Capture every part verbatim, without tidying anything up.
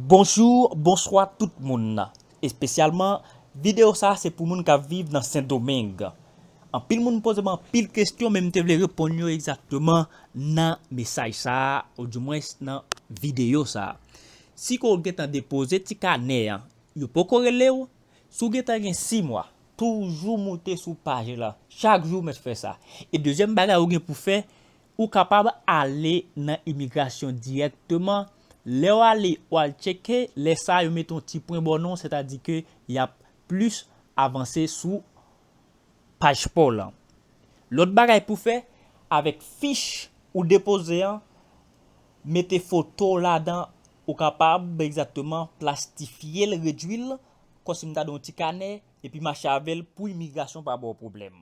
Bonjou, bonswa tout moun. Espesyalman, videyo sa a se pou moun k ap viv nan Sendomeng. Anpil moun poze m anpil kesyon, men m te vle reponn yo egzakteman nan mesaj sa a, oudimwens nan videyo sa a. Si ke w gentan depoze ti kanè a, yo poko rele w, si w gentan gen sis mwa, toujou moute sou paj la. Chak jou w mèt fè sa. E dezyèm bagay ou gen pou fè, ou kapab ale nan imigrasyon dirèkteman. Lè w ale, w al tcheke, lè sa a, yo mete yon ti pwen bò non, sètadi ke y ap plis avanse sou paj pa w lan. Lòt bagay pou fè, avèk fich ou depoze an, mete foto w ladan, ou kapab egzakteman plastifye l, redwi l, kòmsi m ta di yon ti kanè, epi mache avè l pou imigrasyon pa ba w pwoblèm.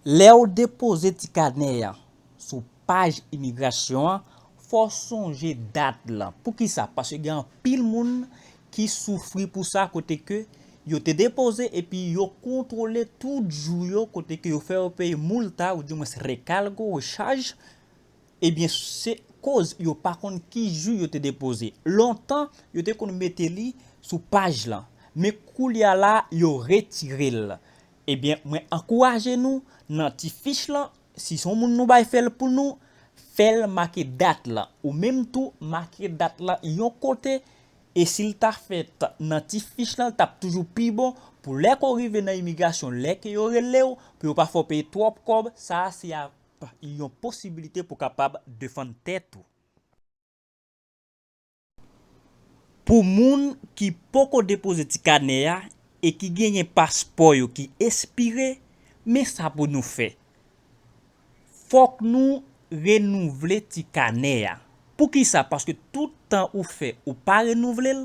Lè w depoze ti kanè a sou paj imigrasyon an, fò w sonje dat lan. Poukisa? Paske gen anpil moun ki soufri pou sa, kote ke yo te depoze epi yo kontwole tout jou yo, kote ke yo fè yo peye multa, oudimwens recargo, rechaj. Ebyen, se koz yo pa konn ki jou yo te depoze. Lontan, yo te konn mete li sou paj lan. Men koulye a la, yo retire l. Ebyen, mwen ankouraje nou nan ti fich lan, si se yon moun nou bay fè l pou nou, fè l make dat lan. Ou menm tou, make dat lan yon kote, e si l ta fèt nan ti fich lan, l t ap toujou pi bon pou lè ke w rive nan imigrasyon, lè ke yo rele w, pou yo pa fè w peye twòp kòb, sa a se a yon posibilite pou w kapab defann tèt ou. Pou moun ki poko depoze ti kanè a e ki genyen paspò yo ki espire, men sa pou nou fè. Fòk nou renouvle ti kanè a. Poukisa? Paske tout tan ou fè ou pa renouvle l,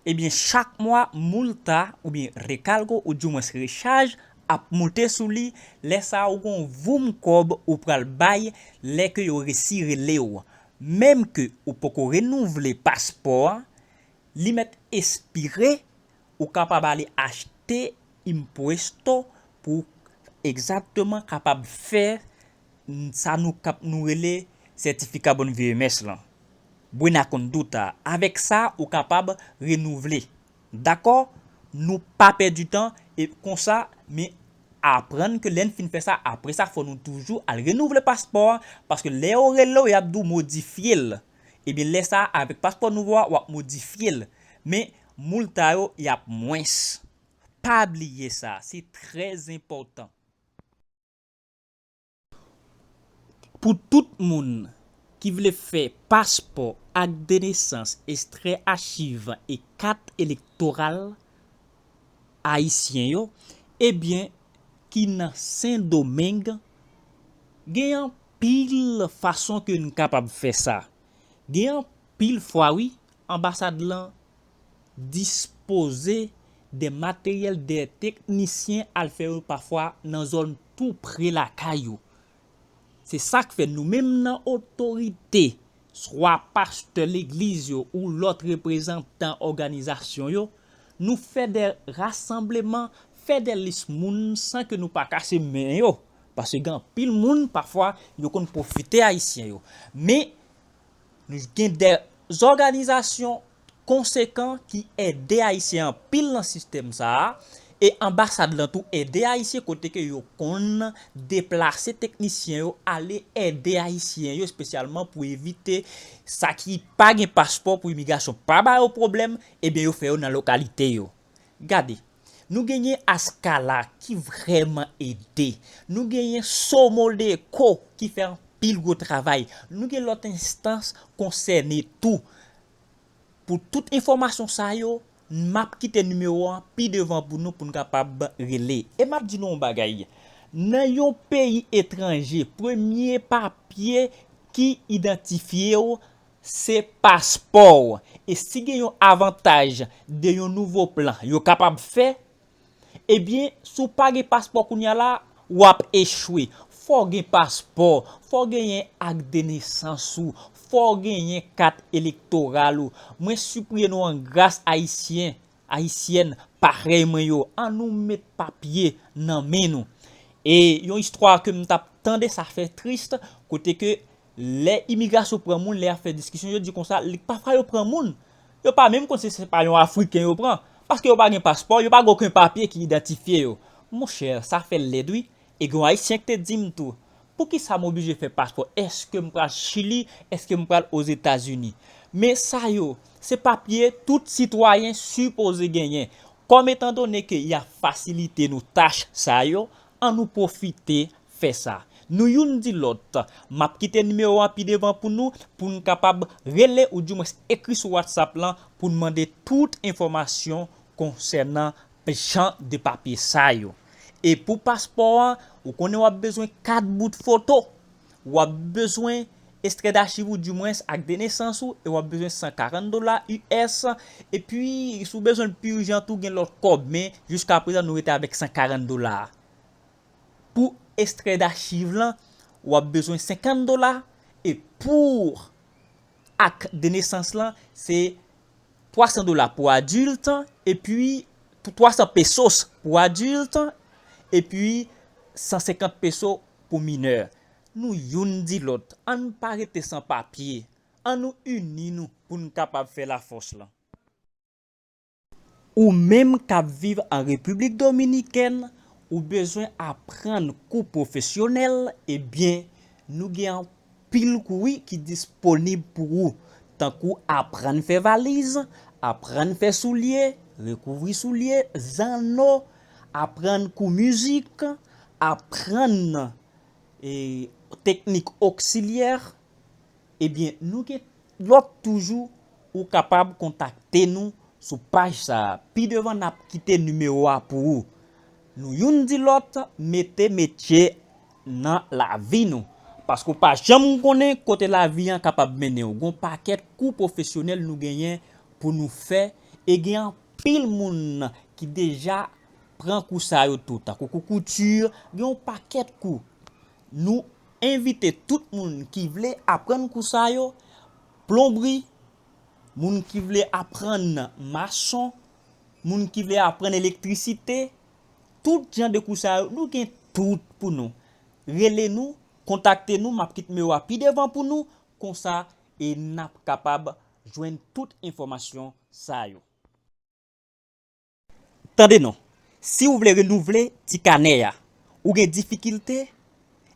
ebyen chak mwa, multa oubyen recargo oudimwens rechaj ap moute sou li, lè sa a ou gen yon voum kòb ou pral bay lè ke yo resi rele w. Menm ke ou poko renouvle paspò a, li mèt espire, ou kapab ale achte impuesto pou egzakteman kapab fè sa nou kap-, nou rele sètifika bon viemes lan. Buena conducta. Avèk sa, ou kapab renouvle. Dakò? Nou pa pèdi tan, e konsa, men aprann ke lè n fin fè sa, apre sa, fò nou toujou al renouvle paspò a, paske lè yo rele w, y ap di w modifye l. Ebyen, lè sa a, avèk paspò nouvo a, w ap modifye l. Men, multa yo, y ap mwens. Pa bliye sa, se trè enpòtan. Pou tout moun ki vle fè paspò, ak de nesans, ekstrè achiv e kat elektoral ayisyen yo, ebyen, ki nan Sendomeng, gen anpil fason ke n kapab fè sa. Gen anpil fwa, wi, anbasad lan dispoze de materyèl, de teknisyen al fè yo pafwa nan zòn tou pre lakay ou. Se sa k fè nou menm nan otorite, swa pastè legliz yo ou lòt reprezantan òganizasyon yo, nou fè de rasanbleman, fè de lis moun san ke nou pa kase men yo. Paske gen anpil moun, pafwa, yo konn pwofite Ayisyen yo. Men, nou gen de zòganizasyon konsekan ki ede Ayisyen anpil nan sistèm sa a, e anbasad lan tou ede Ayisyen kote ke yo konn deplase teknisyen yo, ale ede Ayisyen yo, espesyalman pou evite sa ki pa gen paspò pou imigrasyon pa ba yo pwoblèm, ebyen yo fè yo nan lokalite yo. Gade, nou genyen Askala ki vrèman ede. Nou genyen Somodeko ki fè anpil gwo travay. Nou gen lòt enstans konsène tou. Pou tout enfòmasyon sa yo, m ap kite nimewo an pi devan pou nou, pou n kapab rele. E m ap di nou yon bagay. Nan yon peyi etranje, premye papye ki idantifye w, se paspò w. E si gen yon avantaj de yon nouvo plan yo kapab fè, ebyen, si w pa gen paspò kounye a la, w ap echwe. Fò w gen paspò, fò w genyen ak de nesans ou, fò w genyen kat elektoral ou. Mwen sipriye nou an gras, Ayisyen, Ayisyèn parèy mwen yo. Ann nou met papye nan men nou. E yon istwa ke m t ap tande, sa fè tris, kote ke Lè imigrasyon pran moun, lè y ap fè diskisyon, yo di konsa, li, pafwa yo pran moun. Yo pa menm konn si se pa yon Afriken yo pran, paske yo pa gen paspò, yo pa gen okenn papye ki idantifye yo. Monchè, sa fè lèd wi. E gen yon Ayisyen ki te di m tou, poukisa m oblije fè paspò? Èske m pral Chili? Èske m pral Ozetazini? Men sa yo, se papye tout sitwayen sipoze genyen. Kòm etandone ke y ap fasilite nou tach sa yo, ann nou pwofite fè sa. Nou youn di lòt, m ap kite nimewo a pi devan pou nou, pou n kapab rele oudimwens ekri sou WhatsApp lan pou n mande tout enfòmasyon konsènan jan de papye sa yo. E pou paspò an, ou konnen w ap bezwen kat bout foto, w ap bezwen ekstrè dachiv oudimwens ak de nesans ou, e w ap bezwen san karant dola U S, epi si w bezwen l pi ijan tou, gen lòt kòb, men jiskaprezan nou rete avèk san karant dola a. Pou ekstrè dachiv lan, w ap bezwen senkant dola, e pou ak de nesans lan, se twa san dola pou adilt, epi twa san pesos pou adilt, epi san senkant peso pou minè. Nou youn di lòt, ann pa rete san papye, ann nou ini nou pou n kapab fè lafòs lan. Ou menm k ap viv an Repiblik Dominikèn, ou bezwen aprann kou pwofesyonèl, ebyen, nou gen anpil kou wi ki disponib pou ou, tankou aprann fè valiz, aprann fè soulye, rekouvri soulye, zanno, aprann kou mizik, aprann, e, teknik oksilyè, ebyen, nou gen lòt toujou, ou kapab kontakte nou sou paj sa a. Pi devan, n ap kite nimewo a pou ou. Nou youn di lòt, mete metye nan lavi nou. Paske w pa janm konnen kote lavi an kapab mennen w. Gon pakèt kou pwofesyonèl nou genyen pou nou fè, e gen anpil moun ki deja pran kou sa yo tou, tankou kou kouti, gen yon pakèt kou. Nou envite tout moun ki vle aprann kou sa yo, plonbri, moun ki vle aprann mason, moun ki vle aprann elektrisite, tout jan de kou sa yo, nou gen tout pou nou. Rele nou, kontakte nou, m ap kite nimewo a pi devan pou nou, konsa, e n ap kapab jwenn tout enfòmasyon sa yo. Tande non, si w vle renouvle ti kanè a, ou gen difikilte,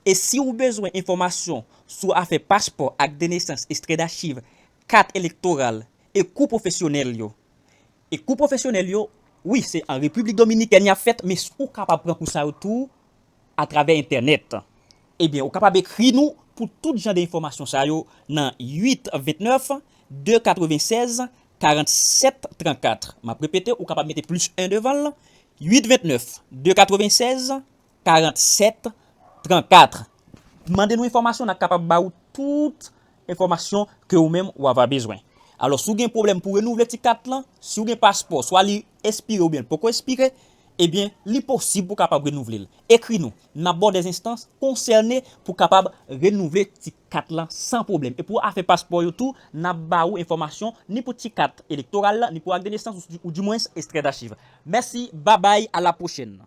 e si w bezwen enfòmasyon sou afè paspò, ak de nesans, ekstrè dachiv, kat elektoral, e kou pwofesyonèl yo. E kou pwofesyonèl yo, wi, se an Repiblik Dominikèn y ap fèt, men ou kapab pran kou sa yo tou atravè entènèt. Ebyen, ou kapab ekri nou pou tout jan de enfòmasyon sa yo nan uit ventnèf, de katrevennsèz, karannsèt trannkat. M ap repete, ou kapab mete plis en devan l, uit ventnèf, de katrevennsèz, karannsèt trannkat. Mande nou enfòmasyon, n ap kapab ba ou tout enfòmasyon ke ou menm ou ava bezwen. Alò, si w gen pwoblèm pou renouvle ti kat lan, si w gen paspò, swa li espire oubyen l poko espire, ebyen, li posib pou w kapab renouvle l. Ekri nou, n ap ba w dèzinstans konsène pou w kapab renouvle ti kat lan san pwoblèm. E pou afè paspò yo tou, n ap ba ou enfòmasyon ni pou ti kat elektoral la, ni pou ak de nesans, ou, oudimwens ekstrè dachiv. Mèsi, babay, a la pwochèn.